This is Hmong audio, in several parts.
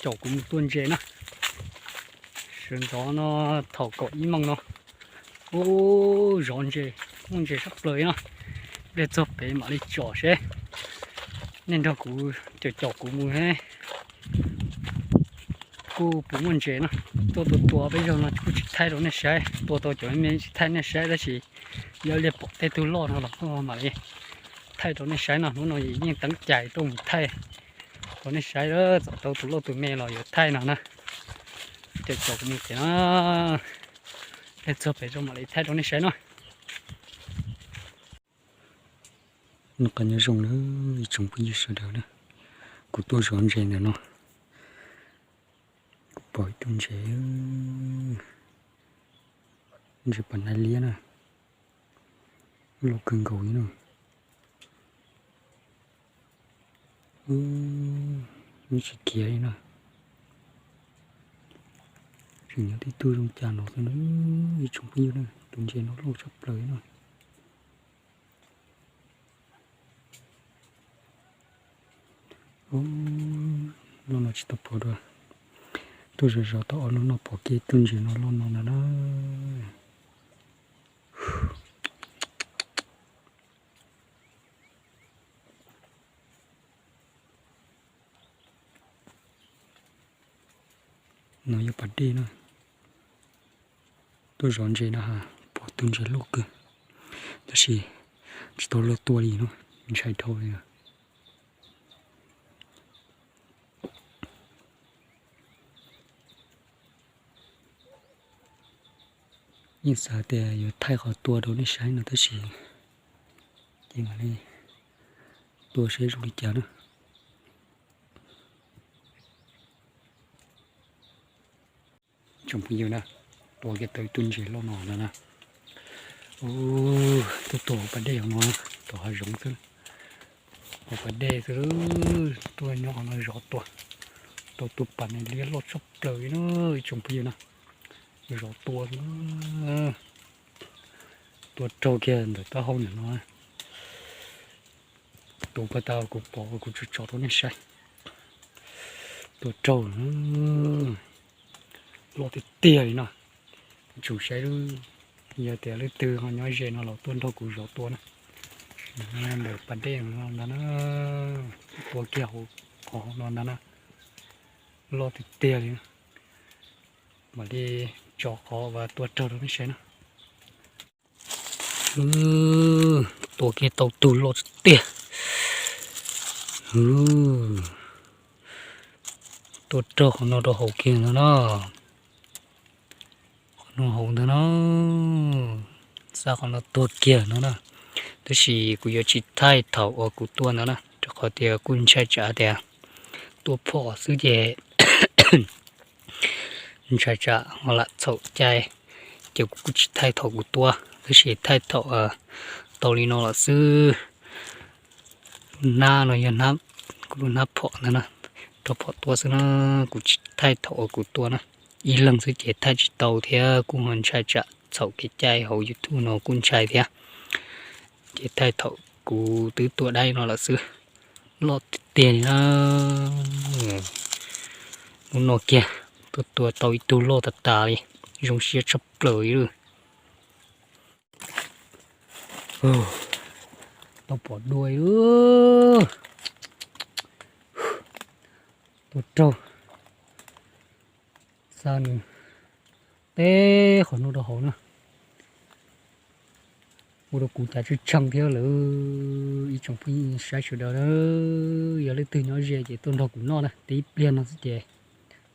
Caum kuv mus tua ntses na. Sawv ntxov no thaum kaum ib moos no. Ub, zov ntses, muaj ntses sab plaws no. Ib pliag txog pem mam li tsom seb. Nej nrog kuv caum caum kuv mus, kuj puas muaj ntses no. Tuaj tua tua peb zaug no kuj tsis thaij rau nej saib, tua tau cov me me tsis thaij nej saib tab sis yog ib pliag pom tej tug loj no los kuj mam li thaij rau nej saib no. Hnub no yeej teeb cai tuaj mus thaij rau nej saib, txawm tau tus loj tus me los yuav thaij no na. Caum caum kuv mus ces no, ib pliag txog pem zaug mam li thaij rau nej saib no. Noj qab nyob zoo na ib tsoom phooj ywg sawv daws na. Kuv tuaj zov ntses ntawm no, kuv pom ib tug ntses, ntses pas nais liab na, loj kawg nkaus li na. Ub, tsis khiav li na. Tseem nyob tib tug zoo cas no xwb na ib tsoom phooj ywg na, tus ntses no loj tshaj plaws li na. Ub, loj no tsis tau pom dua. Tuaj zov zov tau ob hnub no pom kiag tus ntses no loj no ntag na. No yog pas dej na. Tuaj zov ntses na has, pom tus ntses loj kawg, tab sis tsis tau luag tua li no, ntshai dhau li. Yeej xav tias yuav thaij qhov tua rau nej saib no tab sis ces mam li tua saib zoo li cas na. Tsoom phooj ywg na, tua kiag tau ib tug ntses loj no ntag na. Ub, tuaj tua hauv pas dej hauv no, tua hav zoov xwb, hauv pas dej xwb, tuaj nyob qhov no zov tua, tau tus pas nais liab loj tshaj plaws li na ib tsoom phooj ywg na. Zov tua xwb, tua raug kiag ntawm taub hau ntawm no. Tus pas tau kuv pom kuv tso tso rau nej saib. Tua raug, loj tiag tiag li no. Tsum saib, yog tias leej twg ho nyob ze no los tuaj nrog kuv zov tua na. Ntawm pas dej no ntag na, tua kiag hauv qhov no ntag na, loj tiag tiag li. Mam li tso qhov uas tua raug rau nej saib na. Tua kiag tau tug loj tiag. Tua raug qhov no rau hauv kiag no na. Qhov no hauv ntag no. Xa qhov no tuag kiag no na. Tab sis kuv yuav tsis thaij thaum uas kuv tua ntawd na, rau qhov tias kuj ntshai tsam tias tua phom xwb ces ntshai tsam ho lam txhaum cai, ces kuv kuj tsis thaij thaum kuv tua, tab sis thaij thaum tau li no lawm xwb. Hnab no yog kuv lub hnab phom ntag na, rau phom tua xwb na, kuv tsis thaij thaum uas kuv tua na. Ib leeg xwb ces thaij tsis tau thiab kuj ho ntshai tsam txhaum kev cai hauv YouTube no kuj ntshai thiab. Ces thaij thaum kuv twb tua dai no lawm xwb. Loj tiag tiag li na. Hnub no kiag tuaj tua tau ib tug loj tas tas li, zoo siab tshaj plaws li. Tau pom dua li. Tua raug, xa nws teb qhov no rau hauv na. Ua rau kuv cas tsw tshee thiab lawm ib tsoom phooj ywg saib sawv daws na. Yog leej twg nyob ze ces tuaj nrog kuv noj na, tib pliag no xwb ces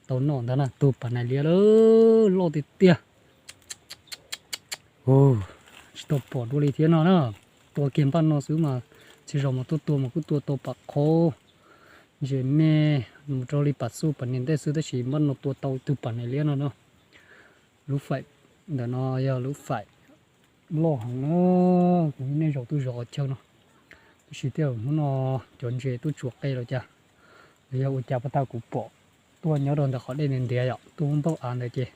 tau noj ntag na. Tus pas nais liab lawm, loj tiag tiag. Tsis tau pom dua li thiab no na. Tua kiag npaj no xwb mas txhia zaus mas tuaj tua mas kuj tua tau pam qhov ntses me mus rau li pam xuj pam niam ntej xwb, tab sis npaj no tua tau tug pas nais liab no na. Lub faim ntawm no yog lub faim loj heev na, kuv nej zaum tuaj zov qhov chaw no. Tab sis tej zaum hnub no cov ntses tuaj tsuas qe los cas, los yog ua cas pas tag kuv pom tuaj nyob rau ntawm qhov dej ntiav ntiav yom, tuaj npaum av ntawd ces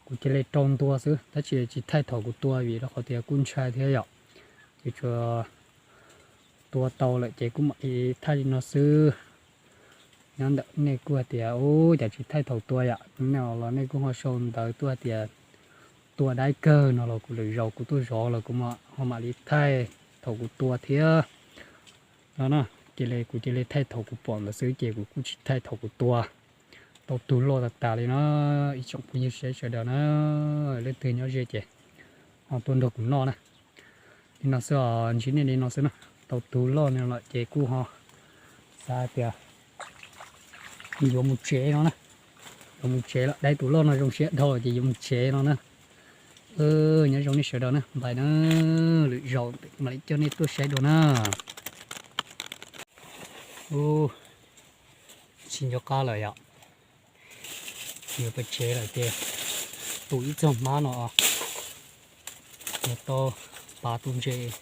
kuv cia li rau ntua xwb, tab sis tsis thaij thaum kuv tua vim rau qhov tias kuj ntshai thiab yom. Ces tsuas tua tau lawm ces kuj mam li thaij li no xwb. Nyob ntawm nej kuj hais tias ub, cas tsis thaij thaum tua yom? Nej los nej kuj ho sau ntawv tuaj hais tias tua dai kawg no los kuv lwm zaus kuv tuaj zov los kuv ho mam li thaij thaum kuv tua thiab no na. Cia li kuv cia li thaij thaum kuv pom ntawd xwb ces kuv kuj tsis thaij thaum kuv tua. Tau tus loj tas tas li no, ib tsoom phooj ywg sawv daws na, leej twg nyob ze ces ho tuaj nrog kuv noj na. Li no xwb os, ntsib nej li no xwb na. Tau tus loj no lawm ces kuj ho xav tias yuav mus tsev no na. Yuav mus tsev lawm, dai tus loj no zoo siab dhau lawm ces yuav mus tsev no na. Nyob zoo nej sawv daws na, bye na, lwm zaus mam li coj nej tuaj saib dua na. Ub, tsis nco qab lawm yom. Yuav pais tsev lawm ces tus ib txog hmab no yuav tau pav tus ntses,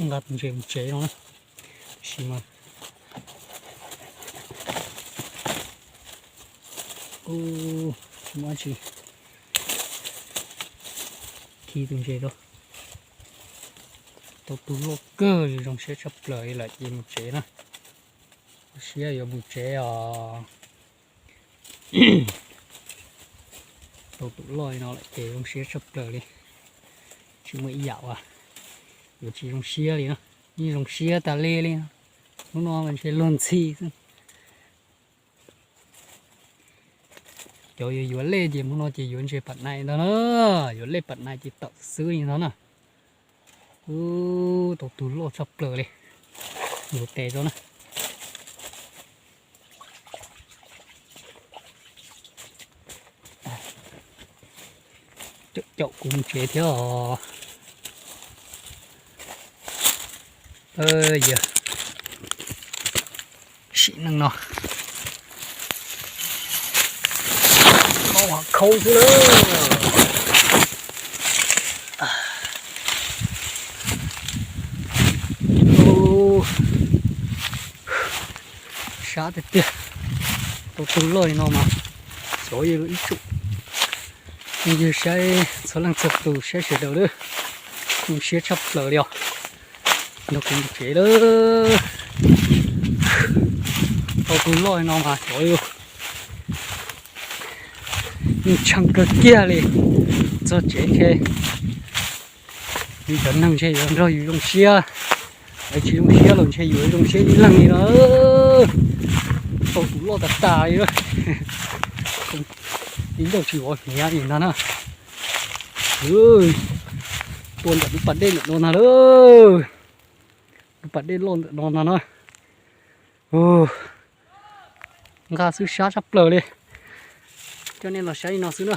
nqa tus ntses mus tsev no na. Tab sis mas kuj tsis muaj dab tsi khi tus ntses rau. Tau tus loj kawg zoo siab tshaj plaws li lawm ces mus tsev na. Siab yuav mus tsev os. Tau tus loj li no lawm ces zoo siab tshaj plaws li. Tsis muaj ib yam uas yuav tsis zoo siab li no. Yeej zoo siab tas li li no. Hnub no mas ntshe luag ntxhi xwb. Cov yuav yuav lej ces hnub no ces yuav ntses pam nais ntag na. Yuav lej pam nais ces tawm xwb li ntag na. Ub, tau tus loj tshaj plaws li. Yuav tes rau na. Caum kuv mus tsev thiab os. Yog sim neej no, maub hov khau xwb lawm. Sab tiag tiag, tau tus loj li no mas xyov yog ib tsoom phooj ywg saib txhua leej txhua tus saib sawv daws lawm, zoo siab tshaj plaws li os. Nrog kuv mus tsev lawm. Tau tus loj li no mas xyov yog yeej tsheej kawg kiag li. Txog tsev ntshe yus cov neeg ntshe yuav nrog yus zoo siab, tsis zoo siab los ntshe yus zoo siab ib leeg li no. Tau tus loj tas tas li, ib zaug tsis vov hniav li ntag na. Tua ntawm lub pas dej ntawm no ntag lauj, lub pas dej loj ntawm no ntag na. Nqa xwb sab tshaj plaws li. Coj nej los saib li no xwb na.